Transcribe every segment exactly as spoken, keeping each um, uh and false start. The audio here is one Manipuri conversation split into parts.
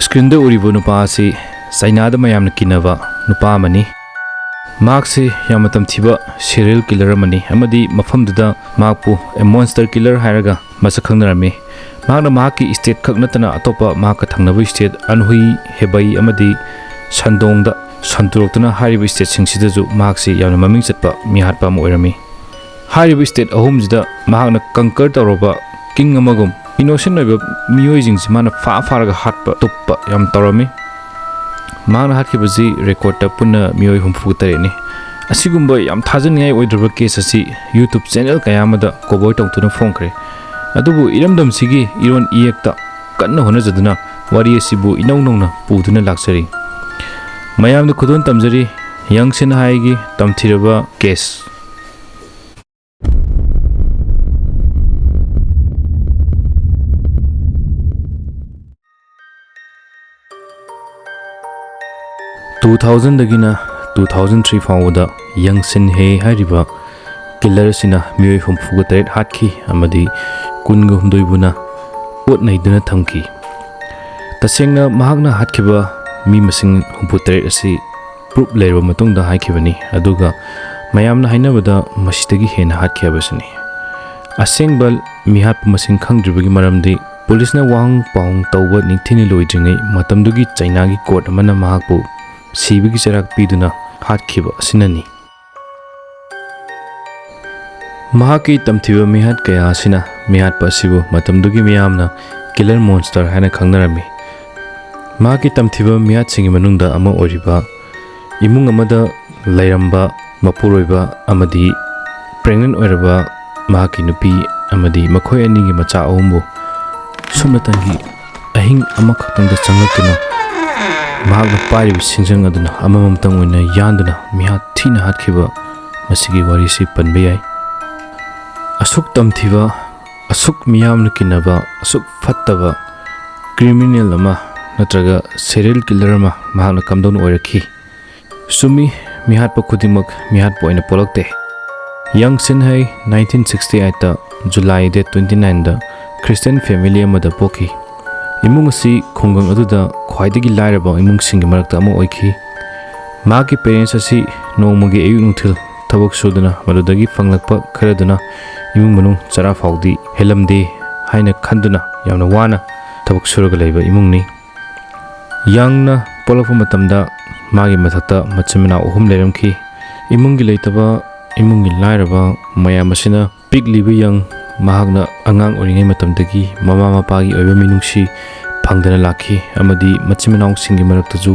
ꯁ꯭ꯀ꯭ꯔꯤꯟꯗ ꯎꯔꯤꯕ ꯅꯨꯄꯥ ꯑꯁꯤ ꯆꯩꯅꯥꯗ ꯃꯌꯥꯝꯅ ꯀꯤꯅꯕ ꯅꯨꯄꯥ ꯑꯃꯅꯤ꯫ ꯃꯍꯥꯛꯁꯤ ꯌꯥꯝꯅ ꯇꯝꯊꯤꯕ ꯁꯤꯔꯤꯌꯦꯜ ꯀꯤꯂꯔ ꯑꯃꯅꯤ ꯑꯃꯗꯤ ꯃꯐꯝꯗꯨꯗ ꯃꯍꯥꯛꯄꯨ ꯑꯦ ꯃꯣꯟꯁꯇꯔ ꯀꯤꯂꯔ ꯍꯥꯏꯔꯒ ꯃꯁꯛ ꯈꯪꯅꯔꯝꯃꯤ꯫ ꯃꯍꯥꯛꯅ ꯃꯍꯥꯛꯀꯤ ꯁ꯭ꯇꯦꯠ ꯈꯛ ꯅꯠꯇꯅ ꯑꯇꯣꯞꯄ ꯃꯍꯥꯛꯀ ꯊꯪꯅꯕ ꯁ꯭ꯇꯦꯠ ꯑꯟꯍꯨꯏ, ꯍꯦꯕꯩ ꯑꯃꯗꯤ ꯁꯟꯗꯣꯡꯗ ꯁꯟꯗꯣꯔꯛꯇꯨꯅ ꯍꯥꯏꯔꯤꯕ ꯁ꯭ꯇꯦꯠꯁꯤꯡꯁꯤꯗꯁꯨ ꯃꯍꯥꯛꯁꯤ ꯌꯥꯝꯅ ꯃꯃꯤꯡ ꯆꯠꯄ ꯃꯤꯍꯥꯠꯄ ꯑꯃ ꯑꯣꯏꯔꯝꯃꯤ꯫ ꯍꯥꯏꯔꯤꯕ ꯁ꯭ꯇꯦꯠ ꯑꯍꯨꯝꯁꯤꯗ ꯃꯍꯥꯛꯅ ꯀꯪꯀꯔ ꯇꯧꯔꯕ ꯀꯤꯡ ꯑꯃꯒꯨꯝ ꯏꯅꯣꯁꯦꯟ ꯑꯣꯏꯕ ꯃꯤꯑꯣꯏꯁꯤꯡꯁꯤ ꯃꯥꯅ ꯐꯥ ꯐꯥꯔꯒ ꯍꯥꯠꯄ ꯇꯨꯞꯄ ꯌꯥꯝ ꯇꯧꯔꯝꯃꯤ꯫ ꯃꯍꯥꯛꯅ ꯍꯥꯠꯈꯤꯕꯁꯤ ꯔꯦꯀꯣꯔꯠꯇ ꯄꯨꯟꯅ ꯃꯤꯑꯣꯏ ꯍꯨꯝꯐꯨ ꯇꯔꯦꯠꯅꯤ꯫ ꯑꯁꯤꯒꯨꯝꯕ ꯌꯥꯝ ꯊꯥꯖꯅꯤꯡꯉꯥꯏ ꯑꯣꯏꯗ꯭ꯔꯕ ꯀꯦꯁ ꯑꯁꯤ YouTube ꯆꯦꯅꯦꯜ ꯀꯌꯥ ꯑꯃꯗ ꯀꯣꯚꯔ ꯇꯧꯗꯨꯅ ꯐꯣꯡꯈ꯭ꯔꯦ꯫ ꯑꯗꯨꯕꯨ ꯏꯔꯝꯗꯝꯁꯤꯒꯤ ꯏꯔꯣꯟ ꯏꯌꯦꯛꯇ ꯀꯟꯅ ꯍꯣꯠꯅꯖꯗꯨꯅ ꯋꯥꯔꯤ ꯑꯁꯤꯕꯨ ꯏꯅꯧ ꯅꯧꯅ ꯄꯨꯗꯨꯅ ꯂꯥꯛꯆꯔꯤ꯫ ꯃꯌꯥꯝꯗ ꯈꯨꯗꯣꯜ ꯇꯝꯖꯔꯤ꯫ ꯌꯪ ꯁꯤꯟꯍꯥꯏꯒꯤ ꯇꯝꯊꯤꯔꯕ ꯀꯦꯁ꯫ ꯇꯨ ꯊꯥꯎꯖꯟꯗꯒꯤꯅ ꯇꯨ ꯊꯥꯎꯖꯟ ꯊ꯭ꯔꯤ ꯐꯥꯎꯕꯗ ꯌꯪ ꯁꯤꯟ ꯍꯦ ꯍꯥꯏꯔꯤꯕ ꯀꯤꯂꯔ ꯑꯁꯤꯅ ꯃꯤꯑꯣꯏ ꯍꯨꯝꯐꯨꯒ ꯇꯔꯦꯠ ꯍꯥꯠꯈꯤ ꯑꯃꯗꯤ ꯀꯨꯟꯒ ꯍꯨꯝꯗꯣꯏꯕꯨꯅ ꯑꯣꯠ ꯅꯩꯗꯨꯅ ꯊꯝꯈꯤ꯫ ꯇꯁꯦꯡꯅ ꯃꯍꯥꯛꯅ ꯍꯥꯠꯈꯤꯕ ꯃꯤ ꯃꯁꯤꯡ ꯍꯨꯝꯐꯨ ꯇꯔꯦꯠ ꯑꯁꯤ ꯄ꯭ꯔꯨꯞ ꯂꯩꯔꯕ ꯃꯇꯨꯡꯗ ꯍꯥꯏꯈꯤꯕꯅꯤ, ꯑꯗꯨꯒ ꯃꯌꯥꯝꯅ ꯍꯥꯏꯅꯕꯗ ꯃꯁꯤꯗꯒꯤ ꯍꯦꯟꯅ ꯍꯥꯠꯈꯤ ꯍꯥꯏꯕꯁꯤꯅꯤ꯫ ꯑꯁꯦꯡꯕ ꯃꯤꯍꯥꯠꯄ ꯃꯁꯤꯡ ꯈꯪꯗ꯭ꯔꯤꯕꯒꯤ ꯃꯔꯝꯗꯤ ꯄꯨꯂꯤꯁꯅ ꯋꯥꯍꯪ ꯄꯥꯎꯍꯪ ꯇꯧꯕ ꯅꯤꯡꯊꯤꯅ ꯂꯣꯏꯗ꯭ꯔꯤꯉꯩ ꯃꯇꯝꯗꯨꯒꯤ ꯆꯩꯅꯥꯒꯤ ꯀꯣꯔꯠ ꯑꯃꯅ ꯃꯍꯥꯛꯄꯨ ꯁꯤꯕꯒꯤ ꯆꯩꯔꯥꯛ ꯄꯤꯗꯨꯅ ꯍꯥꯠꯈꯤꯕ ꯑꯁꯤꯅꯅꯤ꯫ ꯃꯍꯥꯛꯀꯤ ꯇꯝꯊꯤꯕ ꯃꯤꯍꯥꯠ ꯀꯌꯥ ꯑꯁꯤꯅ ꯃꯤꯍꯥꯠꯄ ꯑꯁꯤꯕꯨ ꯃꯇꯝꯗꯨꯒꯤ ꯃꯤꯌꯥꯝꯅ ꯀꯤꯂꯔ ꯃꯣꯟꯁꯇꯔ ꯍꯥꯏꯅ ꯈꯪꯅꯔꯝꯃꯤ꯫ ꯃꯍꯥꯛꯀꯤ ꯇꯝꯊꯤꯕ ꯃꯤꯍꯥꯠꯁꯤꯡꯒꯤ ꯃꯅꯨꯡꯗ ꯑꯃ ꯑꯣꯏꯔꯤꯕ ꯏꯃꯨꯡ ꯑꯃꯗ ꯂꯩꯔꯝꯕ ꯃꯄꯨꯔꯣꯏꯕ ꯑꯃꯗꯤ ꯄ꯭ꯔꯦꯒꯅꯦꯟ ꯑꯣꯏꯔꯕ ꯃꯍꯥꯛꯀꯤ ꯅꯨꯄꯤ ꯑꯃꯗꯤ ꯃꯈꯣꯏ ꯑꯅꯤꯒꯤ ꯃꯆꯥ ꯑꯍꯨꯝꯕꯨ ꯁꯨꯞꯅꯇꯪꯒꯤ ꯑꯍꯤꯡ ꯑꯃꯈꯛꯇꯪꯗ ꯆꯪꯂꯛꯇꯨꯅ ꯃꯍꯥꯛꯅ ꯄꯥꯏꯔꯤꯕ ꯁꯤꯡꯖꯪ ꯑꯗꯨꯅ ꯑꯃꯃꯝꯇꯪ ꯑꯣꯏꯅ ꯌꯥꯟꯗꯨꯅ ꯃꯤꯍꯥꯠ ꯊꯤꯅ ꯍꯥꯠꯈꯤꯕ ꯃꯁꯤꯒꯤ ꯋꯥꯔꯤꯁꯤ ꯄꯟꯕ ꯌꯥꯏ꯫ ꯑꯁꯨꯛ ꯇꯝꯊꯤꯕ, ꯑꯁꯨꯛ ꯃꯤꯌꯥꯝꯅ ꯀꯤꯅꯕ, ꯑꯁꯨꯛ ꯐꯠꯇꯕ ꯀ꯭ꯔꯤꯃꯤꯅꯦꯜ ꯑꯃ ꯅꯠꯇ꯭ꯔꯒ ꯁꯦꯔꯤꯌꯦꯜ ꯀꯤꯂꯔ ꯑꯃ ꯃꯍꯥꯛꯅ ꯀꯝꯗꯧꯅ ꯑꯣꯏꯔꯛꯈꯤ? ꯆꯨꯝꯃꯤ, ꯃꯤꯍꯥꯠꯄ ꯈꯨꯗꯤꯡꯃꯛ ꯃꯤꯍꯥꯠꯄ ꯑꯣꯏꯅ ꯄꯣꯛꯂꯛꯇꯦ꯫ ꯌꯪ ꯁꯤꯟꯍꯩ ꯅꯥꯏꯟꯇꯤꯟ ꯁꯤꯛꯁꯇꯤ ꯑꯩꯠꯇ ꯖꯨꯂꯥꯏ ꯗꯦꯠ ꯇ꯭ꯋꯦꯟꯇꯤ ꯅꯥꯏꯟꯗ ꯈ꯭ꯔꯤꯁꯇꯤꯌꯟ ꯐꯦꯃꯤꯂꯤ ꯑꯃꯗ ꯄꯣꯛꯈꯤ꯫ ꯏꯃꯨꯡ ꯑꯁꯤ ꯈꯨꯡꯒꯪ ꯑꯗꯨꯗ ꯈ꯭ꯋꯥꯏꯗꯒꯤ ꯂꯥꯏꯔꯕ ꯏꯃꯨꯡꯁꯤꯡꯒꯤ ꯃꯔꯛꯇ ꯑꯃ ꯑꯣꯏꯈꯤ꯫ ꯃꯍꯥꯛꯀꯤ parents ꯑꯁꯤ ꯅꯣꯡꯃꯒꯤ ꯑꯌꯨꯛ ꯅꯨꯡꯊꯤꯜ ꯊꯕꯛ ꯁꯨꯗꯨꯅ ꯃꯗꯨꯗꯒꯤ ꯐꯪꯂꯛꯄ ꯈꯔꯗꯨꯅ ꯏꯃꯨꯡ ꯃꯅꯨꯡ ꯆꯔꯥ ꯐꯥꯎꯗꯤ ꯍꯦꯜꯂꯝꯗꯦ ꯍꯥꯏꯅ ꯈꯟꯗꯨꯅ ꯌꯥꯝꯅ ꯋꯥꯅ ꯊꯕꯛ ꯁꯨꯔꯒ ꯂꯩꯕ ꯏꯃꯨꯡꯅꯤ꯫ ꯌꯪꯅ ꯄꯣꯛꯂꯛꯄ ꯃꯇꯝꯗ ꯃꯥꯒꯤ ꯃꯊꯛꯇ ꯃꯆꯤꯟ ꯃꯅꯥꯎ ꯑꯍꯨꯝ ꯂꯩꯔꯝꯈꯤ꯫ ꯏꯃꯨꯡꯒꯤ ꯂꯩꯇꯕ, ꯏꯃꯨꯡꯒꯤ ꯂꯥꯏꯔꯕ ꯃꯌꯥꯝ ꯑꯁꯤꯅ ꯄꯤꯛꯂꯤꯕ ꯌꯪ ꯃꯍꯥꯛꯅ ꯑꯉꯥꯡ ꯑꯣꯏꯔꯤꯉꯩ ꯃꯇꯝꯗꯒꯤ ꯃꯃꯥ ꯃꯄꯥꯒꯤ ꯑꯣꯏꯕ ꯃꯤꯅꯨꯡꯁꯤ ꯐꯪꯗꯅ ꯂꯥꯛꯈꯤ ꯑꯃꯗꯤ ꯃꯆꯤꯟ ꯃꯅꯥꯎꯁꯤꯡꯒꯤ ꯃꯔꯛꯇꯁꯨ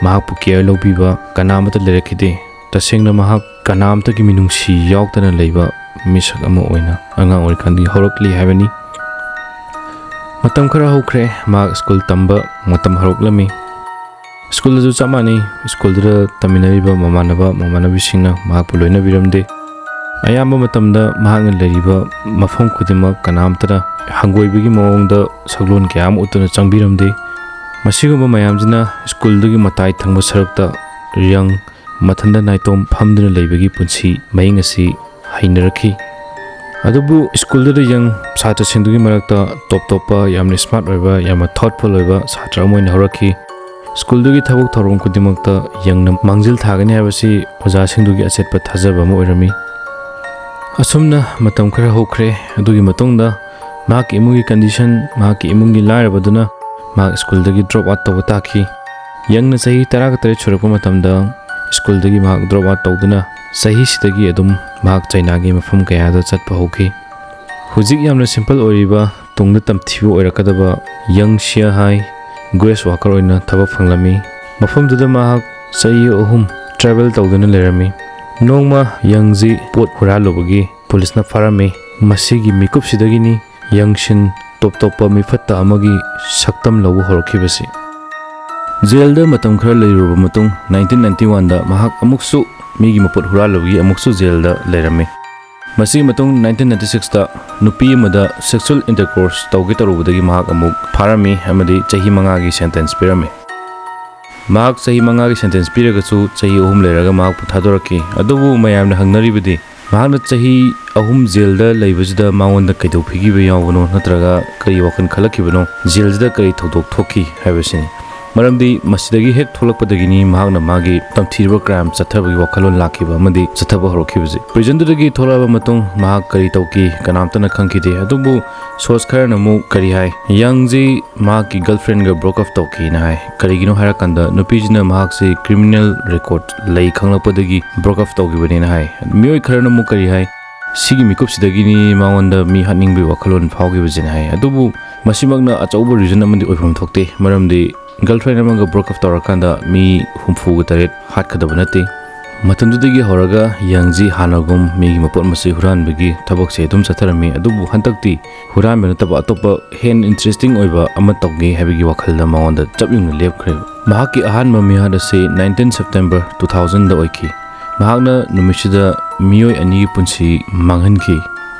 ꯃꯍꯥꯛꯄꯨ care ꯂꯧꯕꯤꯕ ꯀꯅꯥ ꯑꯃꯠꯇ ꯂꯩꯔꯛꯈꯤꯗꯦ꯫ ꯇꯁꯦꯡꯅ ꯃꯍꯥꯛ ꯀꯅꯥ ꯑꯃꯠꯇꯒꯤ ꯃꯤꯅꯨꯡꯁꯤ ꯌꯥꯎꯗꯅ ꯂꯩꯕ ꯃꯤꯁꯛ ꯑꯃ ꯑꯣꯏꯅ ꯑꯉꯥꯡ ꯑꯣꯏꯔꯤꯀꯥꯟꯗꯒꯤ ꯍꯧꯔꯛꯂꯤ ꯍꯥꯏꯕꯅꯤ꯫ ꯃꯇꯝ ꯈꯔ ꯍꯧꯈ꯭ꯔꯦ, ꯃꯍꯥꯛ ꯁ꯭ꯀꯨꯜ ꯇꯝꯕ ꯃꯇꯝ ꯍꯧꯔꯛꯂꯝꯃꯤ꯫ ꯁ꯭ꯀꯨꯜꯗꯁꯨ ꯆꯞ ꯃꯥꯟꯅꯩ, ꯁ꯭ꯀꯨꯜꯗꯨꯗ ꯇꯝꯃꯤꯟꯅꯔꯤꯕ ꯃꯃꯥꯟꯅꯕ ꯃꯃꯥꯟꯅꯕꯤꯁꯤꯡꯅ ꯃꯍꯥꯛꯄꯨ ꯂꯣꯏꯅꯕꯤꯔꯝꯗꯦ꯫ ꯑꯌꯥꯝꯕ ꯃꯇꯝꯗ ꯃꯍꯥꯛꯅ ꯂꯩꯔꯤꯕ ꯃꯐꯝ ꯈꯨꯗꯤꯡꯃꯛ ꯀꯅꯥꯝꯇꯅ ꯍꯪꯒꯣꯏꯕꯒꯤ ꯃꯑꯣꯡꯗ ꯁꯛꯂꯣꯟ ꯀꯌꯥ ꯑꯃ ꯎꯠꯇꯨꯅ ꯆꯪꯕꯤꯔꯝꯗꯦ꯫ ꯃꯁꯤꯒꯨꯝꯕ ꯃꯌꯥꯝꯁꯤꯅ ꯁ꯭ꯀꯨꯜꯗꯨꯒꯤ ꯃꯇꯥꯏ ꯊꯪꯕ ꯁꯔꯨꯛꯇ ꯌꯪ ꯃꯊꯟꯇ ꯅꯥꯏꯇꯣꯝ ꯐꯝꯗꯨꯅ ꯂꯩꯕꯒꯤ ꯄꯨꯟꯁꯤ ꯃꯍꯤꯡ ꯑꯁꯤ ꯍꯩꯅꯔꯛꯈꯤ꯫ ꯑꯗꯨꯕꯨ ꯁ꯭ꯀꯨꯜꯗꯨꯗ ꯌꯪ ꯁꯥꯇ꯭ꯔꯁꯤꯡꯗꯨꯒꯤ ꯃꯔꯛꯇ ꯇꯣꯞ ꯇꯣꯞꯄ, ꯌꯥꯝꯅ smart ꯑꯣꯏꯕ, ꯌꯥꯝꯅ thoughtful ꯑꯣꯏꯕ ꯁꯥꯇ꯭ꯔ ꯑꯃ ꯑꯣꯏꯅ ꯍꯧꯔꯛꯈꯤ꯫ ꯁ꯭ꯀꯨꯜꯗꯨꯒꯤ ꯊꯕꯛ ꯊꯧꯔꯝ ꯈꯨꯗꯤꯡꯃꯛꯇ ꯌꯪꯅ ꯃꯥꯡꯖꯤꯜ ꯊꯥꯒꯅꯤ ꯍꯥꯏꯕꯁꯤ ꯑꯣꯖꯥꯁꯤꯡꯗꯨꯒꯤ ꯑꯆꯦꯠꯄ ꯊꯥꯖꯕ ꯑꯃ ꯑꯣꯏꯔꯝꯃꯤ꯫ ꯑꯁꯨꯝꯅ ꯃꯇꯝ ꯈꯔ ꯍꯧꯈ꯭ꯔꯦ꯫ ꯑꯗꯨꯒꯤ ꯃꯇꯨꯡꯗ ꯃꯍꯥꯛꯀꯤ ꯏꯃꯨꯡꯒꯤ condition, ꯃꯍꯥꯛꯀꯤ ꯏꯃꯨꯡꯒꯤ ꯂꯥꯏꯔꯕꯗꯨꯅ ꯃꯍꯥꯛ ꯁ꯭ꯀꯨꯜꯗꯒꯤ drop out ꯇꯧꯕ ꯇꯥꯈꯤ꯫ ꯌꯪꯅ ꯆꯍꯤ ꯇꯔꯥꯒ ꯇꯔꯦꯠ ꯁꯨꯔꯛꯄ ꯃꯇꯝꯗ ꯁ꯭ꯀꯨꯜꯗꯒꯤ ꯃꯍꯥꯛ drop out ꯇꯧꯗꯨꯅ ꯆꯍꯤꯁꯤꯗꯒꯤ ꯑꯗꯨꯝ ꯃꯍꯥꯛ ꯆꯩꯅꯥꯒꯤ ꯃꯐꯝ ꯀꯌꯥꯗ ꯆꯠꯄ ꯍꯧꯈꯤ꯫ ꯍꯧꯖꯤꯛ ꯌꯥꯝꯅ simple ꯑꯣꯏꯔꯤꯕ, ꯇꯨꯡꯗ ꯇꯝꯊꯤꯕ ꯑꯣꯏꯔꯛꯀꯗꯕ ꯌꯪ ꯁꯤꯌꯥ ꯍꯥꯏ guest worker ꯑꯣꯏꯅ ꯊꯕꯛ ꯐꯪꯂꯝꯃꯤ꯫ ꯃꯐꯝꯗꯨꯗ ꯃꯍꯥꯛ ꯆꯍꯤ ꯑꯍꯨꯝ travel ꯇꯧꯗꯨꯅ ꯂꯩꯔꯝꯃꯤ꯫ ꯅꯣꯡꯃ ꯌꯪꯁꯤ ꯄꯣꯠ ꯍꯨꯔꯥꯜꯂꯨꯕꯒꯤ ꯄꯨꯂꯤꯁꯅ ꯐꯥꯔꯝꯃꯤ꯫ ꯃꯁꯤꯒꯤ ꯃꯤꯀꯨꯞꯁꯤꯗꯒꯤꯅꯤ ꯌꯪꯁꯤꯟ ꯇꯣꯞ ꯇꯣꯞꯄ ꯃꯤꯐꯠꯇ ꯑꯃꯒꯤ ꯁꯛꯇꯝ ꯂꯧꯕ ꯍꯧꯔꯛꯈꯤꯕꯁꯤ꯫ ꯖꯦꯜꯗ ꯃꯇꯝ ꯈꯔ ꯂꯩꯔꯨꯔꯕ ꯃꯇꯨꯡ, nineteen ninety one ꯗ ꯃꯍꯥꯛ ꯑꯃꯨꯛꯁꯨ ꯃꯤꯒꯤ ꯃꯄꯣꯠ ꯍꯨꯔꯥꯜꯂꯨꯕꯒꯤ ꯑꯃꯨꯛꯁꯨ ꯖꯦꯜꯗ ꯂꯩꯔꯝꯃꯤ꯫ ꯃꯁꯤꯒꯤ ꯃꯇꯨꯡ nineteen ninety six ꯇ ꯅꯨꯄꯤ ꯑꯃꯗ sexual intercourse ꯇꯧꯒꯦ ꯇꯧꯔꯨꯕꯗꯒꯤ ꯃꯍꯥꯛ ꯑꯃꯨꯛ ꯐꯥꯔꯝꯃꯤ ꯑꯃꯗꯤ ꯆꯍꯤ ꯃꯉꯥꯒꯤ sentence ꯄꯤꯔꯝꯃꯤ꯫ ꯃꯍꯥꯛ ꯆꯍꯤ ꯃꯉꯥꯒꯤ sentence ꯄꯤꯔꯒꯁꯨ ꯆꯍꯤ ꯑꯍꯨꯝ ꯂꯩꯔꯒ ꯃꯍꯥꯛꯄꯨ ꯊꯥꯗꯣꯔꯛꯈꯤ꯫ ꯑꯗꯨꯕꯨ ꯃꯌꯥꯝꯅ ꯍꯪꯅꯔꯤꯕꯗꯤ ꯃꯍꯥꯛꯅ ꯆꯍꯤ ꯑꯍꯨꯝ ꯖꯦꯜꯗ ꯂꯩꯕꯁꯤꯗ ꯃꯉꯣꯟꯗ ꯀꯩꯗꯧꯕꯤꯈꯤꯕ ꯌꯥꯎꯕꯅꯣ, ꯅꯠꯇ꯭ꯔꯒ ꯀꯔꯤ ꯋꯥꯈꯜ ꯈꯜꯂꯛꯈꯤꯕꯅꯣ, ꯖꯦꯜꯁꯤꯗ ꯀꯔꯤ ꯊꯧꯗꯣꯛ ꯊꯣꯛꯈꯤ ꯍꯥꯏꯕꯁꯤꯅꯤ꯫ ꯃꯔꯝꯗꯤ ꯃꯁꯤꯗꯒꯤ ꯍꯦꯛ ꯊꯣꯛꯂꯛꯄꯗꯒꯤꯅꯤ ꯃꯍꯥꯛꯅ ꯃꯥꯒꯤ ꯇꯝꯊꯤꯔꯕ ꯀ꯭ꯔꯥꯏꯝ ꯆꯠꯊꯕꯒꯤ ꯋꯥꯈꯜꯂꯣꯟ ꯂꯥꯛꯈꯤꯕ ꯑꯃꯗꯤ ꯆꯠꯊꯕ ꯍꯧꯔꯛꯈꯤꯕꯁꯦ꯫ ꯄ꯭ꯔꯤꯖꯟꯗꯨꯗꯒꯤ ꯊꯣꯛꯂꯛꯑꯕ ꯃꯇꯨꯡ ꯃꯍꯥꯛ ꯀꯔꯤ ꯇꯧꯈꯤ, ꯀꯅꯥꯝꯇꯅ ꯈꯪꯈꯤꯗꯦ꯫ ꯑꯗꯨꯕꯨ ꯁꯣꯔꯁ ꯈꯔꯅ ꯑꯃꯨꯛ ꯀꯔꯤ ꯍꯥꯏ, ꯌꯪꯁꯤ ꯃꯍꯥꯛꯀꯤ ꯒꯔꯜꯐ꯭ꯔꯦꯟꯒ ꯕ꯭ꯔꯣꯛ ꯑꯞ ꯇꯧꯈꯤꯅ ꯍꯥꯏ꯫ ꯀꯔꯤꯒꯤꯅꯣ ꯍꯥꯏꯔꯀꯥꯟꯗ ꯅꯨꯄꯤꯁꯤꯅ ꯃꯍꯥꯛꯁꯤ ꯀ꯭ꯔꯤꯃꯤꯅꯦꯜ ꯔꯦꯀꯣꯔꯗ ꯂꯩ ꯈꯪꯂꯛꯄꯗꯒꯤ ꯕ꯭ꯔꯣꯛ ꯑꯞ ꯇꯧꯈꯤꯕꯅꯦꯅ ꯍꯥꯏ꯫ ꯃꯤꯑꯣꯏ ꯈꯔꯅ ꯑꯃꯨꯛ ꯀꯔꯤ ꯍꯥꯏ, ꯁꯤꯒꯤ ꯃꯤꯀꯨꯞꯁꯤꯗꯒꯤꯅꯤ ꯃꯉꯣꯟꯗ ꯃꯤ ꯍꯥꯠꯅꯤꯡꯕꯒꯤ ꯋꯥꯈꯜꯂꯣꯟ ꯐꯥꯎꯈꯤꯕꯁꯤꯅ ꯍꯥꯏ꯫ ꯑꯗꯨꯕꯨ ꯃꯁꯤꯃꯛꯅ ꯑꯆꯧꯕ ꯔꯤꯖꯟ ꯑꯃꯗꯤ ꯑꯣꯏꯐꯝ ꯊꯣꯛꯇꯦ, ꯃꯔꯝꯗꯤ ꯒꯔꯜꯐ꯭ꯔꯦꯟ ꯑꯃꯒ ꯕ꯭ꯔꯣꯛ ꯑꯞ ꯇꯧꯔꯀꯥꯟꯗ ꯃꯤ ꯍꯨꯝꯐꯨꯒ ꯇꯔꯦꯠ ꯍꯥꯠꯀꯗꯕ ꯅꯠꯇꯦ꯫ ꯃꯇꯝꯗꯨꯗꯒꯤ ꯍꯧꯔꯒ ꯌꯪꯁꯤ ꯍꯥꯟꯅꯒꯨꯝ ꯃꯤꯒꯤ ꯃꯄꯣꯠ ꯃꯆꯩ ꯍꯨꯔꯥꯟꯕꯒꯤ ꯊꯕꯛꯁꯦ ꯑꯗꯨꯝ ꯆꯠꯊꯔꯝꯃꯤ꯫ ꯑꯗꯨꯕꯨ ꯍꯟꯗꯛꯇꯤ ꯍꯨꯔꯥꯟꯕ ꯅꯠꯇꯕ ꯑꯇꯣꯞꯄ ꯍꯦꯟꯅ ꯏꯟꯇꯔꯦꯁꯇꯤꯡ ꯑꯣꯏꯕ ꯑꯃ ꯇꯧꯒꯦ ꯍꯥꯏꯕꯒꯤ ꯋꯥꯈꯜꯗ ꯃꯉꯣꯟꯗ ꯆꯞ ꯌꯨꯡꯅ ꯂꯦꯞꯈ꯭ꯔꯦ꯫ ꯃꯍꯥꯛꯀꯤ ꯑꯍꯥꯟꯕ ꯃꯤꯍꯥꯠ ꯑꯁꯤ nineteen September two thousand ꯗ ꯑꯣꯏꯈꯤ꯫ ꯃꯍꯥꯛꯅ ꯅꯨꯃꯤꯠꯁꯤꯗ ꯃꯤꯑꯣꯏ ꯑꯅꯤꯒꯤ ꯄꯨꯟꯁꯤ ꯃꯥꯡꯍꯟꯈꯤ꯫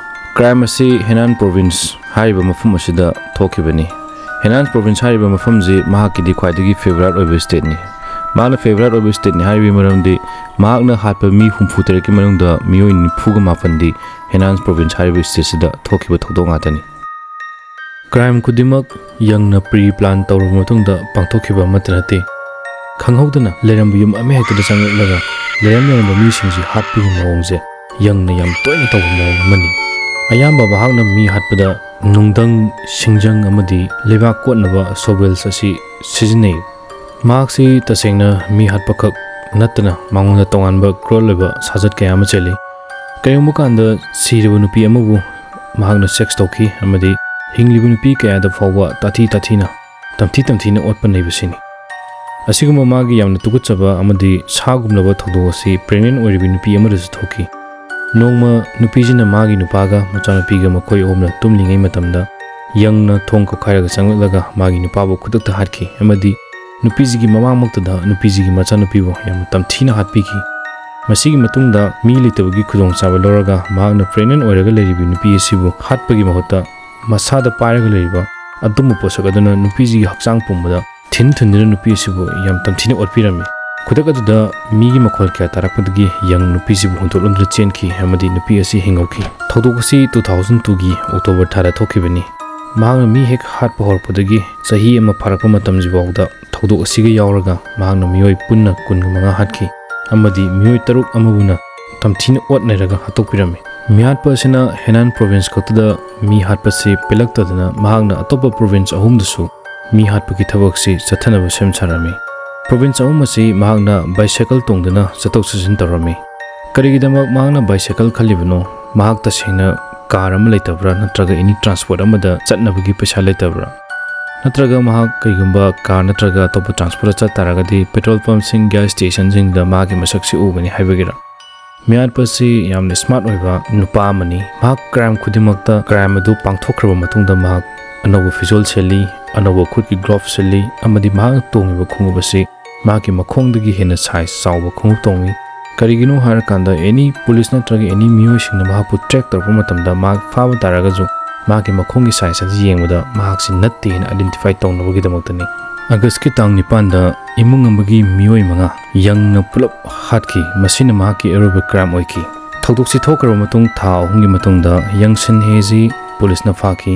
ꯀ꯭ꯔꯥꯏꯝ ꯑꯁꯤ ꯍꯦꯅꯥꯟ ꯄ꯭ꯔꯣꯚꯤꯟꯁ ꯍꯥꯏꯔꯤꯕ ꯃꯐꯝ ꯑꯁꯤꯗ ꯊꯣꯛꯈꯤꯕꯅꯤ꯫ ꯍꯦꯅꯥꯟ ꯄ꯭ꯔꯣꯚꯤꯟꯁ ꯍꯥꯏꯔꯤꯕ ꯃꯐꯝꯁꯤ ꯃꯍꯥꯛꯀꯤꯗꯤ ꯈ꯭ꯋꯥꯏꯗꯒꯤ ꯐꯦꯚꯔꯥꯏꯠ ꯑꯣꯏꯕ ꯁ꯭ꯇꯦꯠꯅꯤ꯫ ꯃꯍꯥꯛꯅ ꯐꯦꯚꯔꯥꯏꯠ ꯑꯣꯏꯕ ꯁ꯭ꯇꯦꯠꯅꯤ ꯍꯥꯏꯔꯤꯕꯒꯤ ꯃꯔꯝꯗꯤ ꯃꯍꯥꯛꯅ ꯍꯥꯠꯄ ꯃꯤ ꯍꯨꯝꯐꯨ ꯇꯔꯦꯠꯀꯤ ꯃꯅꯨꯡꯗ ꯃꯤꯑꯣꯏ ꯅꯤꯐꯨꯒ ꯃꯥꯄꯟꯗꯤ ꯍꯦꯅꯥꯟ ꯄ꯭ꯔꯣꯚꯤꯟꯁ ꯍꯥꯏꯔꯤꯕ ꯁ꯭ꯇꯦꯠꯁꯤꯗ ꯊꯣꯛꯈꯤꯕ ꯊꯧꯗꯣꯛ ꯉꯥꯛꯇꯅꯤ꯫ ꯀ꯭ꯔꯥꯏꯝ ꯈꯨꯗꯤꯡꯃꯛ ꯌꯪꯅ ꯄ꯭ꯔꯤ ꯄ꯭ꯂꯥꯟ ꯇꯧꯔꯕ ꯃꯇꯨꯡꯗ ꯄꯥꯡꯊꯣꯛꯈꯤꯕ ꯑꯃꯠꯇ ꯅꯠꯇꯦ꯫ ꯈꯪꯍꯧꯗꯅ ꯂꯩꯔꯝꯕ ꯌꯨꯝ ꯑꯃꯍꯦꯛꯇꯗ ꯆꯪꯂꯛꯂꯒ ꯂꯩꯔꯝ ꯂꯩꯔꯝꯕ ꯃꯤꯁꯤꯡꯁꯤ ꯍꯥꯠꯄꯒꯤ ꯃꯑꯣꯡꯁꯦ ꯌꯪꯅ ꯌꯥꯝ ꯇꯣꯏꯅ ꯇꯧꯕ ꯃꯑꯣꯡ ꯑꯃꯅꯤ꯫ ꯑꯌꯥꯝꯕ ꯃꯍꯥꯛꯅ ꯃꯤ ꯍꯥꯠꯄꯗ ꯅꯨꯡꯗꯪ, ꯁꯤꯡꯖꯪ ꯑꯃꯗꯤ ꯂꯩꯕꯥꯛ ꯀꯣꯠꯅꯕ ꯁꯣꯚꯦꯜꯁ ꯑꯁꯤ ꯁꯤꯖꯤꯟꯅꯩ꯫ ꯃꯍꯥꯛꯁꯤ ꯇꯁꯦꯡꯅ ꯃꯤ ꯍꯥꯠꯄꯈꯛ ꯅꯠꯇꯅ ꯃꯉꯣꯟꯗ ꯇꯣꯉꯥꯟꯕ ꯀ꯭ꯔꯨꯑꯦꯜ ꯑꯣꯏꯕ ꯁꯥꯖꯠ ꯀꯌꯥ ꯑꯃ ꯆꯦꯜꯂꯤ꯫ ꯀꯔꯤꯒꯨꯝꯕ ꯀꯥꯟꯗ ꯁꯤꯔꯕ ꯅꯨꯄꯤ ꯑꯃꯕꯨ ꯃꯍꯥꯛꯅ ꯁꯦꯛꯁ ꯇꯧꯈꯤ ꯑꯃꯗꯤ ꯍꯤꯡꯂꯤꯕ ꯅꯨꯄꯤ ꯀꯌꯥꯗ ꯐꯥꯎꯕ ꯇꯥꯊꯤ ꯇꯥꯊꯤꯅ, ꯇꯝꯊꯤ ꯇꯝꯊꯤꯅ ꯑꯣꯠꯄ ꯅꯩꯕꯁꯤꯅꯤ꯫ ꯑꯁꯤꯒꯨꯝꯕ ꯃꯥꯒꯤ ꯌꯥꯝꯅ ꯇꯨꯀꯠꯆꯕ ꯑꯃꯗꯤ ꯁꯥꯒꯨꯝꯂꯕ ꯊꯧꯗꯣꯛ ꯑꯁꯤ ꯄ꯭ꯔꯦꯒꯅꯦꯟ ꯑꯣꯏꯔꯤꯕꯤ ꯅꯨꯄꯤ ꯑꯃꯗꯁꯨ ꯊꯣꯛꯈꯤ꯫ ꯅꯣꯡꯃ ꯅꯨꯄꯤꯁꯤꯅ ꯃꯥꯒꯤ ꯅꯨꯄꯥꯒ ꯃꯆꯥꯅꯨꯄꯤꯒ ꯃꯈꯣꯏ ꯑꯍꯨꯝꯅ ꯇꯨꯝꯂꯤꯉꯩ ꯃꯇꯝꯗ ꯌꯪꯅ ꯊꯣꯡ ꯀꯧꯈꯥꯏꯔꯒ ꯆꯪꯂꯛꯂꯒ ꯃꯥꯒꯤ ꯅꯨꯄꯥꯕꯨ ꯈꯨꯗꯛꯇ ꯍꯥꯠꯈꯤ ꯑꯃꯗꯤ ꯅꯨꯄꯤꯁꯤꯒꯤ ꯃꯃꯥꯡꯃꯛꯇꯗ ꯅꯨꯄꯤꯁꯤꯒꯤ ꯃꯆꯥꯅꯨꯄꯤꯕꯨ ꯌꯥꯝꯅ ꯇꯝꯊꯤꯅ ꯍꯥꯠꯄꯤꯈꯤ꯫ ꯃꯁꯤꯒꯤ ꯃꯇꯨꯡꯗ ꯃꯤ ꯂꯩꯇꯕꯒꯤ ꯈꯨꯗꯣꯡꯆꯥꯕ ꯂꯧꯔꯒ ꯃꯍꯥꯛꯅ ꯄ꯭ꯔꯦꯒꯅꯦꯟ ꯑꯣꯏꯔꯒ ꯂꯩꯔꯤꯕꯤ ꯅꯨꯄꯤ ꯑꯁꯤꯕꯨ ꯍꯥꯠꯄꯒꯤ ꯃꯍꯨꯠꯇ ꯃꯁꯥꯗ ꯄꯥꯏꯔꯒ ꯂꯩꯔꯤꯕ ꯑꯗꯨꯝꯕ ꯄꯣꯠꯁꯛ ꯑꯗꯨꯅ ꯅꯨꯄꯤꯁꯤꯒꯤ ꯍꯛꯆꯥꯡ ꯄꯨꯝꯕꯗ ꯊꯤꯟ ꯊꯤꯟꯗꯨꯅ ꯅꯨꯄꯤ ꯑꯁꯤꯕꯨ ꯌꯥꯝ ꯇꯝꯊꯤꯅ ꯑꯣꯠꯄꯤꯔꯝꯃꯤ꯫ ꯈꯨꯗꯛ ꯑꯗꯨꯗ ꯃꯤꯒꯤ ꯃꯈꯣꯜ ꯀꯌꯥ ꯇꯥꯔꯛꯄꯗꯒꯤ ꯌꯪ ꯅꯨꯄꯤꯁꯤꯕꯨ ꯍꯨꯟꯗꯣꯛꯂꯝꯗꯨꯅ ꯆꯦꯟꯈꯤ ꯑꯃꯗꯤ ꯅꯨꯄꯤ ꯑꯁꯤ ꯍꯤꯡꯍꯧꯈꯤ꯫ ꯊꯧꯗꯣꯛ ꯑꯁꯤ two thousand two ꯒꯤ October ꯊꯥꯗ ꯊꯣꯛꯈꯤꯕꯅꯤ꯫ ꯃꯍꯥꯛꯅ ꯃꯤ ꯍꯦꯛ ꯍꯥꯠꯄ ꯍꯧꯔꯛꯄꯗꯒꯤ ꯆꯍꯤ ꯑꯃ ꯐꯥꯔꯛꯄ ꯃꯇꯝꯁꯤꯐꯥꯎꯗ ꯊꯧꯗꯣꯛ ꯑꯁꯤꯒ ꯌꯥꯎꯔꯒ ꯃꯍꯥꯛꯅ ꯃꯤꯑꯣꯏ ꯄꯨꯟꯅ ꯀꯨꯟꯃꯉꯥ ꯍꯥꯠꯈꯤ ꯑꯃꯗꯤ ꯃꯤꯑꯣꯏ ꯇꯔꯨꯛ ꯑꯃꯕꯨꯅ ꯇꯝꯊꯤꯅ ꯑꯣꯠ ꯅꯩꯔꯒ ꯍꯥꯠꯇꯣꯛꯄꯤꯔꯝꯃꯤ꯫ ꯃꯤꯍꯥꯠꯄ ꯑꯁꯤꯅ ꯍꯦꯅꯥꯟ province ꯈꯛꯇꯗ ꯃꯤ ꯍꯥꯠꯄꯁꯤ ꯄꯦꯜꯂꯛꯇꯗꯅ ꯃꯍꯥꯛꯅ ꯑꯇꯣꯞꯄ province ꯑꯍꯨꯝꯗꯁꯨ ꯃꯤ ꯍꯥꯠꯄꯒꯤ ꯊꯕꯛꯁꯤ ꯆꯠꯊꯅꯕ ꯁꯦꯝ ꯁꯥꯔꯝꯃꯤ꯫ Province ꯑꯍꯨꯝ ꯑꯁꯤ ꯃꯍꯥꯛꯅ bicycle ꯇꯣꯡꯗꯨꯅ ꯆꯠꯊꯣꯛ ꯆꯠꯁꯤꯟ ꯇꯧꯔꯝꯃꯤ꯫ ꯀꯔꯤꯒꯤꯗꯃꯛ ꯃꯍꯥꯛꯅ bicycle ꯈꯜꯂꯤꯕꯅꯣ? ꯃꯍꯥꯛ ꯇꯁꯦꯡꯅ car ꯑꯃ ꯂꯩꯇꯕ꯭ꯔꯥ ꯅꯠꯇ꯭ꯔꯒ any transport ꯑꯃꯗ ꯆꯠꯅꯕꯒꯤ ꯄꯩꯁꯥ ꯂꯩꯇꯕ꯭ꯔꯥ? ꯅꯠꯇ꯭ꯔꯒ ꯃꯍꯥꯛ ꯀꯔꯤꯒꯨꯝꯕ car ꯅꯠꯇ꯭ꯔꯒ ꯑꯇꯣꯞꯄ transport ꯆꯠ ꯇꯥꯔꯒꯗꯤ petrol pump ꯁꯤꯡ, gas station ꯁꯤꯡꯗ ꯃꯥꯒꯤ ꯃꯁꯛꯁꯤ ꯎꯒꯅꯤ ꯍꯥꯏꯕꯒꯤꯔꯥ? ꯃꯤꯍꯥꯠꯄ ꯑꯁꯤ ꯌꯥꯝꯅ smart ꯑꯣꯏꯕ ꯅꯨꯄꯥ ꯑꯃꯅꯤ꯫ ꯃꯍꯥꯛ crime ꯈꯨꯗꯤꯡꯃꯛꯇ crime ꯑꯗꯨ ꯄꯥꯡꯊꯣꯛꯈ꯭ꯔꯕ ꯃꯇꯨꯡꯗ ꯃꯍꯥꯛ ꯑꯅꯧꯕ ꯐꯤꯖꯣꯜ ꯁꯦꯠꯂꯤ, ꯑꯅꯧꯕ ꯈꯨꯠꯀꯤ glove ꯁꯦꯠꯂꯤ ꯑꯃꯗꯤ ꯃꯍꯥꯛꯅ ꯇꯣꯡꯂꯤꯕ ꯈꯣꯡꯎꯞ ꯑꯁꯤ ꯃꯍꯥꯛꯀꯤ ꯃꯈꯣꯡꯗꯒꯤ ꯍꯦꯟꯅ size ꯆꯥꯎꯕ ꯈꯣꯡꯎꯞ ꯇꯣꯡꯏ꯫ ꯀꯔꯤꯒꯤꯅꯣ ꯍꯥꯏꯔꯀꯥꯟꯗ any police ꯅꯠꯇ꯭ꯔꯒ any ꯃꯤꯑꯣꯏꯁꯤꯡꯅ ꯃꯍꯥꯛꯄꯨ track ꯇꯧꯔꯛꯄ ꯃꯇꯝꯗ ꯃꯍꯥꯛ ꯐꯥꯕ ꯇꯥꯔꯒꯁꯨ ꯃꯍꯥꯛꯀꯤ ꯃꯈꯣꯡꯒꯤ size ꯑꯗꯨ ꯌꯦꯡꯕꯗ ꯃꯍꯥꯛꯁꯤ ꯅꯠꯇꯦ ꯍꯥꯏꯅ identify ꯇꯧꯅꯕꯒꯤꯗꯃꯛꯇꯅꯤ꯫ August ꯀꯤ ꯇꯥꯡ ꯅꯤꯄꯥꯟꯗ ꯏꯃꯨꯡ ꯑꯃꯒꯤ ꯃꯤꯑꯣꯏ ꯃꯉꯥ ꯌꯪꯅ ꯄꯨꯂꯞ ꯍꯥꯠꯈꯤ꯫ ꯃꯁꯤꯅ ꯃꯍꯥꯛꯀꯤ ꯑꯔꯣꯏꯕ crime ꯑꯣꯏꯈꯤ꯫ ꯊꯧꯗꯣꯛꯁꯤ ꯊꯣꯛꯈ꯭ꯔꯕ ꯃꯇꯨꯡ ꯊꯥ ꯑꯍꯨꯝꯒꯤ ꯃꯇꯨꯡꯗ ꯌꯪ ꯁꯤꯟ ꯍꯦꯁꯤ police ꯅ ꯐꯥꯈꯤ꯫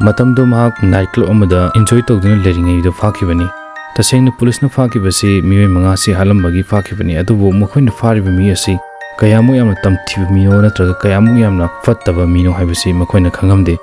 ꯃꯇꯝꯗꯨ ꯃꯍꯥꯛ night club ꯑꯃꯗ enjoy ꯇꯧꯗꯨꯅ ꯂꯩꯔꯤꯉꯩꯗ ꯐꯥꯈꯤꯕꯅꯤ꯫ ꯇꯁꯦꯡꯅ police ꯅ ꯐꯥꯈꯤꯕꯁꯤ ꯃꯤꯑꯣꯏ ꯃꯉꯥꯁꯤ ꯍꯥꯠꯂꯝꯕꯒꯤ ꯐꯥꯈꯤꯕꯅꯤ, ꯑꯗꯨꯕꯨ ꯃꯈꯣꯏꯅ ꯐꯥꯔꯤꯕ ꯃꯤ ꯑꯁꯤ ꯀꯌꯥꯃꯨꯛ ꯌꯥꯝꯅ ꯇꯝꯊꯤꯕ ꯃꯤꯅꯣ ꯅꯠꯇ꯭ꯔꯒ ꯀꯌꯥꯃꯨꯛ ꯌꯥꯝꯅ ꯐꯠꯇꯕ ꯃꯤꯅꯣ ꯍꯥꯏꯕꯁꯤ ꯃꯈꯣꯏꯅ ꯈꯪꯉꯝꯗꯦ꯫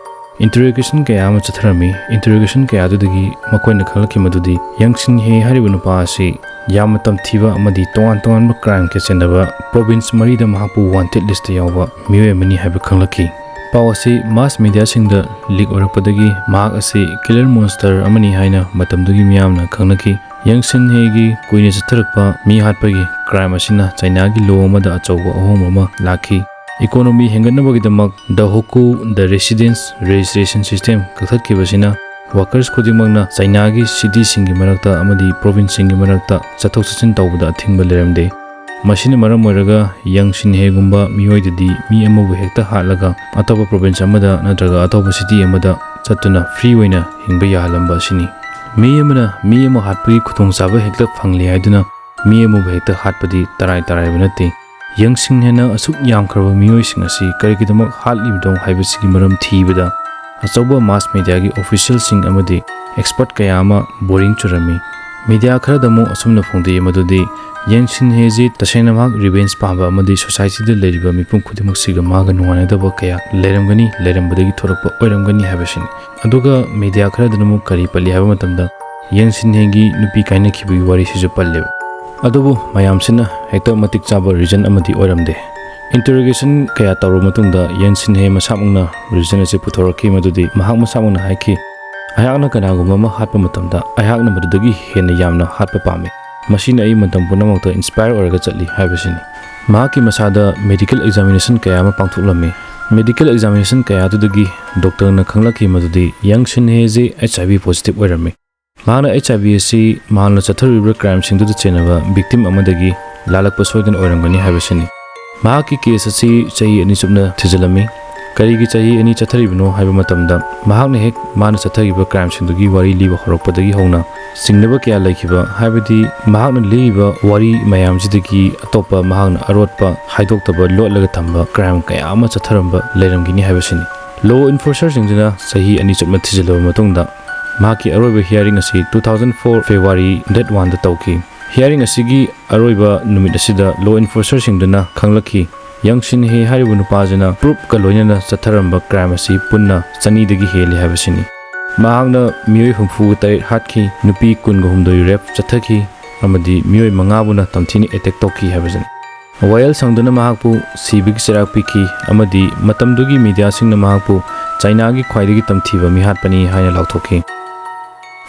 Interrogation ꯀꯌꯥ ꯑꯃ ꯆꯠꯊꯔꯝꯃꯤ꯫ Interrogation ꯀꯌꯥ ꯑꯗꯨꯗꯒꯤ ꯃꯈꯣꯏꯅ ꯈꯪꯂꯛꯈꯤ ꯃꯗꯨꯗꯤ ꯌꯪ ꯁꯤꯟ ꯍꯦ ꯍꯥꯏꯔꯤꯕ ꯅꯨꯄꯥ ꯑꯁꯤ ꯌꯥꯝꯅ ꯇꯝꯊꯤꯕ ꯑꯃꯗꯤ ꯇꯣꯉꯥꯟ ꯇꯣꯉꯥꯟꯕ crime ꯀꯌꯥ ꯆꯦꯟꯅꯕ province ꯃꯔꯤꯗ ꯃꯍꯥꯛꯄꯨ wanted list ꯇ ꯌꯥꯎꯕ ꯃꯤꯑꯣꯏ ꯑꯃꯅꯤ ꯍꯥꯏꯕ ꯈꯪꯂꯛꯈꯤ꯫ ꯄꯥꯎ ꯑꯁꯤ mass media ꯁꯤꯡꯗ leak ꯑꯣꯏꯔꯛꯄꯗꯒꯤ ꯃꯍꯥꯛ ꯑꯁꯤ killer monster ꯑꯃꯅꯤ ꯍꯥꯏꯅ ꯃꯇꯝꯗꯨꯒꯤ ꯃꯤꯌꯥꯝꯅ ꯈꯪꯅꯈꯤ꯫ ꯌꯪ ꯁꯤꯟ ꯍꯦꯒꯤ ꯀꯨꯏꯅ ꯆꯠꯊꯔꯛꯄ ꯃꯤ ꯍꯥꯠꯄꯒꯤ crime ꯑꯁꯤꯅ ꯆꯥꯏꯅꯥꯒꯤ law ꯑꯃꯗ ꯑꯆꯧꯕ ꯑꯍꯣꯡꯕ ꯑꯃ ꯂꯥꯛꯈꯤ꯫ Economy ꯍꯦꯟꯒꯠꯅꯕꯒꯤꯗꯃꯛ The Hoku, The Residence Registration System ꯀꯛꯊꯠꯈꯤꯕꯁꯤꯅ workers ꯈꯨꯗꯤꯡꯃꯛꯅ ꯆꯥꯏꯅꯥꯒꯤ city ꯁꯤꯡꯒꯤ ꯃꯔꯛꯇ ꯑꯃꯗꯤ province ꯁꯤꯡꯒꯤ ꯃꯔꯛꯇ ꯆꯠꯊꯣꯛ ꯆꯠꯁꯤꯟ ꯇꯧꯕꯗ ꯑꯊꯤꯡꯕ ꯂꯩꯔꯝꯗꯦ꯫ ꯃꯁꯤꯅ ꯃꯔꯝ ꯑꯣꯏꯔꯒ ꯌꯪ ꯁꯤꯟ ꯍꯦꯒꯨꯝꯕ ꯃꯤꯑꯣꯏꯗꯗꯤ ꯃꯤ ꯑꯃꯕꯨ ꯍꯦꯛꯇ ꯍꯥꯠꯂꯒ ꯑꯇꯣꯞꯄ province ꯑꯃꯗ ꯅꯠꯇ꯭ꯔꯒ ꯑꯇꯣꯞꯄ city ꯑꯃꯗ ꯆꯠꯇꯨꯅ free ꯑꯣꯏꯅ ꯍꯤꯡꯕ ꯌꯥꯍꯜꯂꯝꯕ ꯑꯁꯤꯅꯤ꯫ ꯃꯤ ꯑꯃꯅ ꯃꯤ ꯑꯃ ꯍꯥꯠꯄꯒꯤ ꯈꯨꯗꯣꯡꯆꯥꯕ ꯍꯦꯛꯇ ꯐꯪꯂꯦ ꯍꯥꯏꯗꯨꯅ ꯃꯤ ꯑꯃꯕꯨ ꯍꯦꯛꯇ ꯍꯥꯠꯄꯗꯤ ꯇꯔꯥꯏ ꯇꯔꯥꯏꯕ ꯅꯠꯇꯦ꯫ ꯌꯪ ꯁꯤꯟ ꯍꯦꯅ ꯑꯁꯨꯛ ꯌꯥꯝꯈ꯭ꯔꯕ ꯃꯤꯑꯣꯏꯁꯤꯡ ꯑꯁꯤ ꯀꯔꯤꯒꯤꯗꯃꯛ ꯍꯥꯠꯂꯤꯕꯅꯣ ꯍꯥꯏꯕꯁꯤꯒꯤ ꯃꯔꯝ ꯊꯤꯕꯗ ꯑꯆꯧꯕ mass mediaꯒꯤ officialꯁꯤꯡ ꯑꯃꯗꯤ expert ꯀꯌꯥ ꯑꯃ boring ꯆꯨꯔꯝꯃꯤ꯫ Media ꯈꯔꯗ ꯑꯃꯨꯛ ꯑꯁꯨꯝꯅ ꯐꯣꯡꯗꯣꯛꯏ ꯃꯗꯨꯗꯤ ꯌꯪ ꯁꯤꯟ ꯍꯦꯁꯤ ꯇꯁꯦꯡꯅ ꯃꯍꯥꯛ revenge ꯄꯥꯝꯕ ꯑꯃꯗꯤ societyꯗ ꯂꯩꯔꯤꯕ ꯃꯤꯄꯨꯝ ꯈꯨꯗꯤꯡꯃꯛꯁꯤꯒ ꯃꯥꯒ ꯅꯨꯡꯉꯥꯏꯅꯗꯕ ꯀꯌꯥ ꯂꯩꯔꯝꯒꯅꯤ, ꯂꯩꯔꯝꯕꯗꯒꯤ ꯊꯣꯛꯂꯛꯄ ꯑꯣꯏꯔꯝꯒꯅꯤ ꯍꯥꯏꯕꯁꯤꯅꯤ꯫ ꯑꯗꯨꯒ media ꯈꯔꯗꯅ ꯑꯃꯨꯛ ꯀꯔꯤ ꯄꯜꯂꯤ ꯍꯥꯏꯕ ꯃꯇꯝꯗ ꯌꯪ ꯁꯤꯟ ꯍꯦꯒꯤ ꯅꯨꯄꯤ ꯀꯥꯏꯅꯈꯤꯕꯒꯤ ꯋꯥꯔꯤꯁꯤꯁꯨ ꯄꯜꯂꯦꯕ꯫ ꯑꯗꯨꯕꯨ ꯃꯌꯥꯝꯁꯤꯅ ꯍꯦꯛꯇ ꯃꯇꯤꯛ ꯆꯥꯕ reason ꯑꯃꯗꯤ ꯑꯣꯏꯔꯝꯗꯦ꯫ Interrogation ꯀꯌꯥ ꯇꯧꯔꯕ ꯃꯇꯨꯡꯗ ꯌꯪ ꯁꯤꯟ ꯍꯦ ꯃꯁꯥꯃꯛꯅ reason ꯑꯁꯤ ꯄꯨꯊꯣꯔꯛꯈꯤ, ꯃꯗꯨꯗꯤ ꯃꯍꯥꯛ ꯃꯁꯥꯃꯛꯅ ꯍꯥꯏꯈꯤ, "ꯑꯩꯍꯥꯛꯅ ꯀꯅꯥꯒꯨꯝꯕ ꯑꯃ ꯍꯥꯠꯄ ꯃꯇꯝꯗ ꯑꯩꯍꯥꯛꯅ ꯃꯗꯨꯗꯒꯤ ꯍꯦꯟꯅ ꯌꯥꯝꯅ ꯍꯥꯠꯄ ꯄꯥꯝꯃꯤ꯫ ꯃꯁꯤꯅ ꯑꯩ ꯃꯇꯝ ꯄꯨꯝꯅꯃꯛꯇ inspire ꯑꯣꯏꯔꯒ ꯆꯠꯂꯤ" ꯍꯥꯏꯕꯁꯤꯅꯤ꯫ ꯃꯍꯥꯛꯀꯤ ꯃꯁꯥꯗ medical examination ꯀꯌꯥ ꯑꯃ ꯄꯥꯡꯊꯣꯛꯂꯝꯃꯤ꯫ Medical examination ꯀꯌꯥ ꯑꯗꯨꯗꯒꯤ doctorꯅ ꯈꯪꯂꯛꯈꯤ ꯃꯗꯨꯗꯤ ꯌꯪ ꯁꯤꯟ ꯍꯦꯁꯤ HIV positive ꯑꯣꯏꯔꯝꯃꯤ꯫ ꯃꯍꯥꯛꯅ HIV ꯑꯁꯤ ꯃꯍꯥꯛꯅ ꯆꯠꯊꯔꯨꯔꯤꯕ crimeꯁꯤꯡꯗꯨꯗ ꯆꯦꯟꯅꯕ victim ꯑꯃꯗꯒꯤ ꯂꯥꯜꯂꯛꯄ ꯁꯣꯏꯗꯅ ꯑꯣꯏꯔꯝꯒꯅꯤ ꯍꯥꯏꯕꯁꯤꯅꯤ꯫ ꯃꯍꯥꯛꯀꯤ case ꯑꯁꯤ ꯆꯍꯤ ꯑꯅꯤ ꯆꯨꯞꯅ ꯊꯤꯖꯤꯜꯂꯝꯃꯤ꯫ ꯀꯔꯤꯒꯤ ꯆꯍꯤ ꯑꯅꯤ ꯆꯠꯊꯔꯤꯕꯅꯣ ꯍꯥꯏꯕ ꯃꯇꯝꯗ, ꯃꯍꯥꯛꯅ ꯍꯦꯛ ꯃꯥꯅ ꯆꯠꯊꯔꯤꯕ crimeꯁꯤꯡꯗꯨꯒꯤ ꯋꯥꯔꯤ ꯂꯤꯕ ꯍꯧꯔꯛꯄꯗꯒꯤ ꯍꯧꯅ ꯆꯤꯡꯅꯕ ꯀꯌꯥ ꯂꯩꯈꯤꯕ, ꯍꯥꯏꯕꯗꯤ ꯃꯍꯥꯛꯅ ꯂꯤꯔꯤꯕ ꯋꯥꯔꯤ ꯃꯌꯥꯝꯁꯤꯗꯒꯤ ꯑꯇꯣꯞꯄ ꯃꯍꯥꯛꯅ ꯑꯔꯣꯠꯄ ꯍꯥꯏꯗꯣꯛꯇꯕ ꯂꯣꯠꯂꯒ ꯊꯝꯕ crime ꯀꯌꯥ ꯑꯃ ꯆꯠꯊꯔꯝꯕ ꯂꯩꯔꯝꯒꯅꯤ ꯍꯥꯏꯕꯁꯤꯅꯤ꯫ Law enforcerꯁꯤꯡꯗꯨꯅ ꯆꯍꯤ ꯑꯅꯤ ꯆꯨꯞꯅ ꯊꯤꯖꯤꯜꯂꯕ ꯃꯇꯨꯡꯗ, ꯃꯍꯥꯛꯀꯤ ꯑꯔꯣꯏꯕ hearing ꯑꯁꯤ two thousand four February date oneꯗ ꯇꯧꯈꯤ꯫ Hearing ꯑꯁꯤꯒꯤ ꯑꯔꯣꯏꯕ ꯅꯨꯃꯤꯠ ꯑꯁꯤꯗ law enforcerꯁꯤꯡꯗꯨꯅ ꯈꯪꯂꯛꯈꯤ, ꯌꯪ ꯁꯤꯟ ꯍꯦ ꯍꯥꯏꯔꯤꯕ ꯅꯨꯄꯥꯁꯤꯅ proofꯀ ꯂꯣꯏꯅꯅ ꯆꯠꯊꯔꯝꯕ crime ꯑꯁꯤ ꯄꯨꯟꯅ ꯆꯅꯤꯗꯒꯤ ꯍꯦꯜꯂꯤ ꯍꯥꯏꯕꯁꯤꯅꯤ꯫ ꯃꯍꯥꯛꯅ ꯃꯤꯑꯣꯏ ꯍꯨꯝꯐꯨꯒ ꯇꯔꯦꯠ ꯍꯥꯠꯈꯤ, ꯅꯨꯄꯤ ꯀꯨꯟꯒ ꯍꯨꯝꯗꯣꯏ rape ꯆꯠꯊꯈꯤ ꯑꯃꯗꯤ ꯃꯤꯑꯣꯏ ꯃꯉꯥꯕꯨꯅ ꯇꯝꯊꯤꯅ attack ꯇꯧꯈꯤ ꯍꯥꯏꯕꯁꯤꯅꯤ꯫ ꯋꯥꯌꯦꯜ ꯁꯪꯗꯨꯅ ꯃꯍꯥꯛꯄꯨ ꯁꯤꯕꯒꯤ ꯆꯩꯔꯥꯛ ꯄꯤꯈꯤ ꯑꯃꯗꯤ ꯃꯇꯝꯗꯨꯒꯤ mediaꯁꯤꯡꯅ ꯃꯍꯥꯛꯄꯨ ꯆꯥꯏꯅꯥꯒꯤ ꯈ꯭ꯋꯥꯏꯗꯒꯤ ꯇꯝꯊꯤꯕ ꯃꯤꯍꯥꯠꯄꯅꯤ ꯍꯥꯏꯅ ꯂꯥꯎꯊꯣꯛꯈꯤ꯫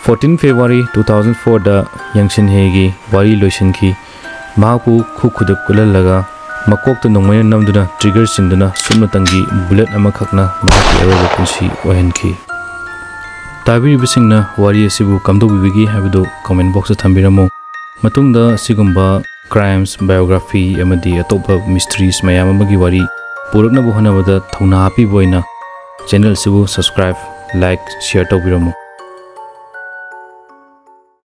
Fourteen February two thousand fourꯗ ꯌꯪ ꯁꯤꯟ ꯍꯦꯒꯤ ꯋꯥꯔꯤ ꯂꯣꯏꯁꯤꯟꯈꯤ꯫ ꯃꯍꯥꯛꯄꯨ ꯈꯨ ꯈꯨꯗꯞ ꯀꯨꯜꯍꯜꯂꯒ ꯃꯀꯣꯛꯇ ꯅꯣꯡꯃꯩꯅ ꯅꯝꯗꯨꯅ trigger ꯆꯤꯡꯗꯨꯅ ꯁꯨꯞꯅꯇꯪꯒꯤ bullet ꯑꯃꯈꯛꯅ ꯃꯍꯥꯛꯀꯤ ꯑꯔꯣꯏꯕ ꯄꯨꯟꯁꯤ ꯑꯣꯏꯍꯟꯈꯤ꯫ ꯇꯥꯕꯤꯔꯤꯕꯁꯤꯡꯅ ꯋꯥꯔꯤ ꯑꯁꯤꯕꯨ ꯀꯝꯗꯧꯕꯤꯕꯒꯦ ꯍꯥꯏꯕꯗꯨ comment boxꯇ ꯊꯝꯕꯤꯔꯝꯃꯨ꯫ ꯃꯇꯨꯡꯗ ꯑꯁꯤꯒꯨꯝꯕ crimes, biography ꯑꯃꯗꯤ ꯑꯇꯣꯞꯄ mysteries ꯃꯌꯥꯝ ꯑꯃꯒꯤ ꯋꯥꯔꯤ ꯄꯨꯔꯛꯅꯕ ꯍꯣꯠꯅꯕꯗ ꯊꯧꯅꯥ ꯍꯥꯞꯄꯤꯕ ꯑꯣꯏꯅ channel ꯑꯁꯤꯕꯨ subscribe, like, share ꯇꯧꯕꯤꯔꯝꯃꯨ꯫